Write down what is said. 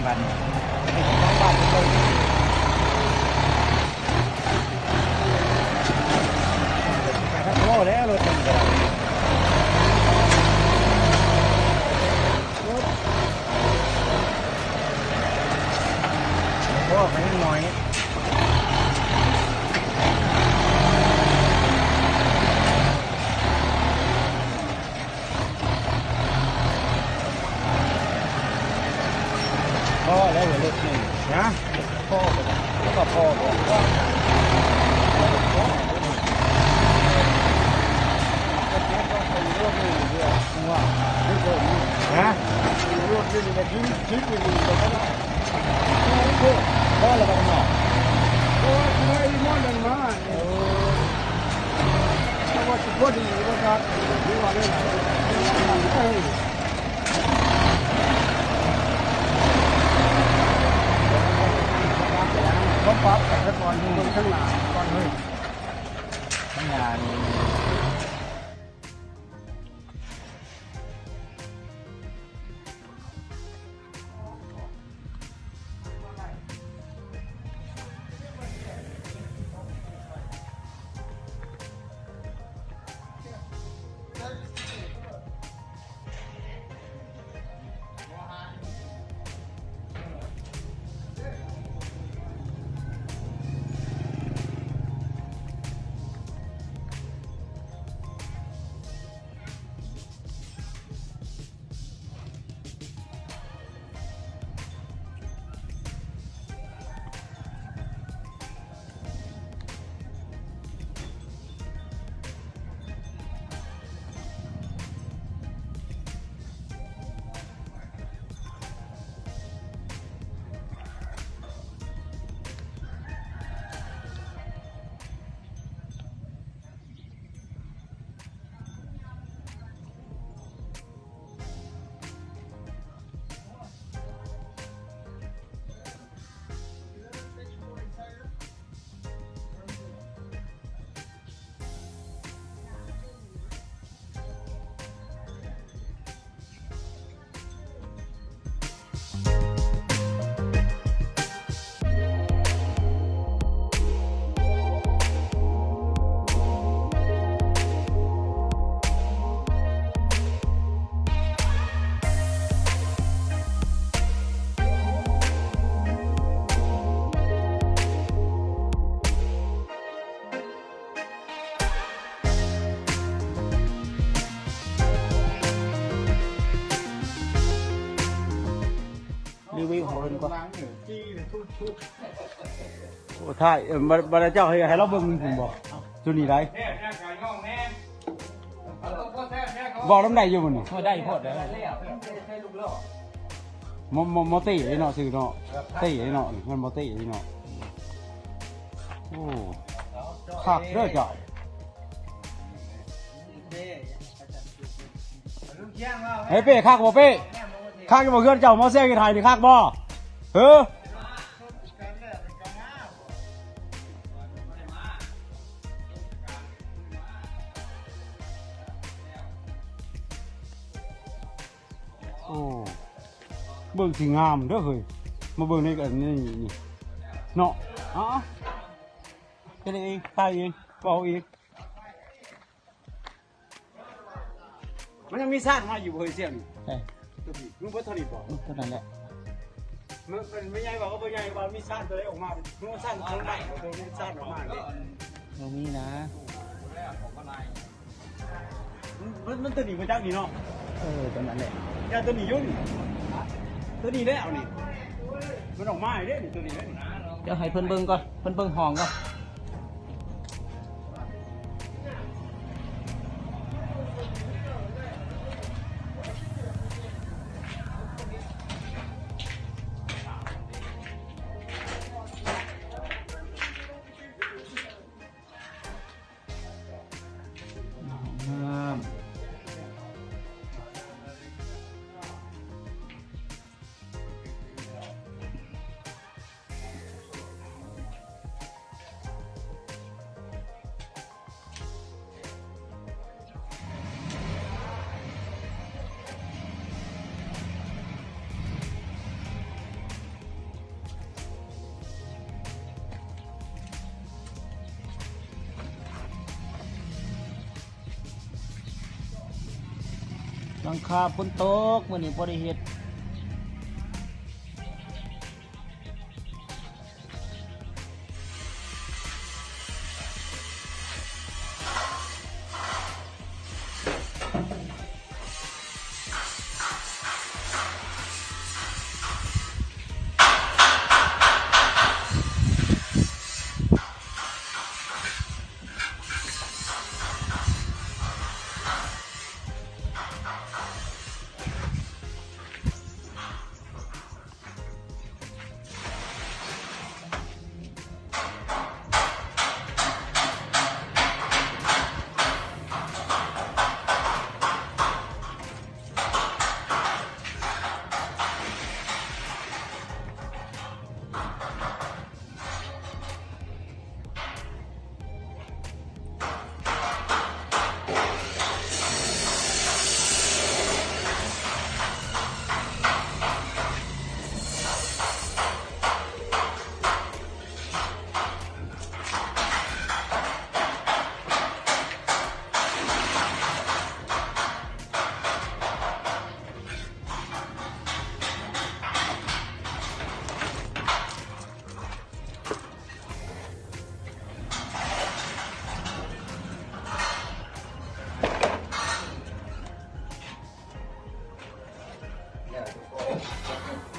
ບັດນີ້ ໄປທາງບ້ານເພິ່ນ ໄປທາງພໍ່ແລ້ວ ລົດມັນກະໄດ້ ພໍ່ກະຍັງໜ້ອຍ. ພໍແລ້ວເວີຍ ລົດນີ້ນະ ພໍບໍ່ໄດ້ ແລ້ວກໍພໍບໍ່ ຮະ ພໍແລ້ວບັດນີ້ ໂອ້ຍ ໄດ້ມ່ວນນັ້ນມາ ເອີ ແຕ່ວ່າຊິພໍດີບໍ່ຈັກ ຄືວ່າແນວໃດ ເອີ ເຂົາປັບໃຫ້ຊະກ່ອນ ເບິ່ງທາງໜ້າກ່ອນເຮີ້ຍ ທາງໜ້ານີ້. ຣີວິວໃຫ້ເພິ່ນກ່ອນ ໂອ້ ຖ່າຍ ເອີ ບໍ່ ບໍ່ໄດ້ເຈົ້າໃຫ້ ໃຫ້ລາວເບິ່ງພຸ້ນບໍ່ ຈຸດນີ້ໄດ ເວົ້ານຳໄດ້ຢູ່ບໍ່ນີ້ ໂອ້ ໄດ້ໂພດເດີ ມໍ ມໍ ມໍເຕ້ເນາະ ຊື່ເນາະ ເຕ້ເນາະ ມັນມໍເຕ້ເນາະ ໂອ້ ຄັກເດີເຈົ້າ. ເຮີ້ຍ ເປ້ ຄັກບໍ່ເປ້? ຄັກຢູ່ບໍ່? ເຮືອນເຈົ້າ ໝໍແຊງເຮັດໃຫ້ນີ້ຄັກບໍ່? ເຮີ້ຍ ໂອ້ ເບິ່ງຊິງາມເດີເຮີ້ຍ ມາເບິ່ງໃນອັນນີ້ນີ້ເນາະ ເອົາ ເຮັດເອງ ຖ່າຍເອງ ເວົ້າເອງ. ມັນຍັງມີຊາດມາຢູ່ບໍ່ເຮີ້ຍ ສຽງນີ້? ໃຊ່ ຕົວນີ້ ມັນບໍ່ເທົ່ານີ້ບໍ່? ເທົ່ານັ້ນແຫຼະ ມັນ ມັນໃຫຍ່ວ່າ ບໍ່ໃຫຍ່ວ່າ ມີຊາດຕົວໃດອອກມາ ມັນຊາດຕົວໃດ ມັນຊາດອອກມາເດ້ ບໍ່ມີນະ ມັນ ມັນຕົວນີ້ບໍ່ຈັກນີ້ເນາະ ເອີ ຕົວນັ້ນແຫຼະ ຢ່າຕົວນີ້ຢູ່ນີ້ ຕົວນີ້ແຫຼະ ເອົານີ້ ມັນອອກມາເດ້ນີ້ ຕົວນີ້ເດ້ນີ້ ດຽວໃຫ້ເພິ່ນເບິ່ງກ່ອນ ເພິ່ນເບິ່ງຫ້ອງກ່ອນ. ນ້ຳ ຫຼັງຄາຝົນຕົກ ມື້ນີ້ບໍ່ໄດ້ເຮັດ. ແລ້ວທຸກຄົນ.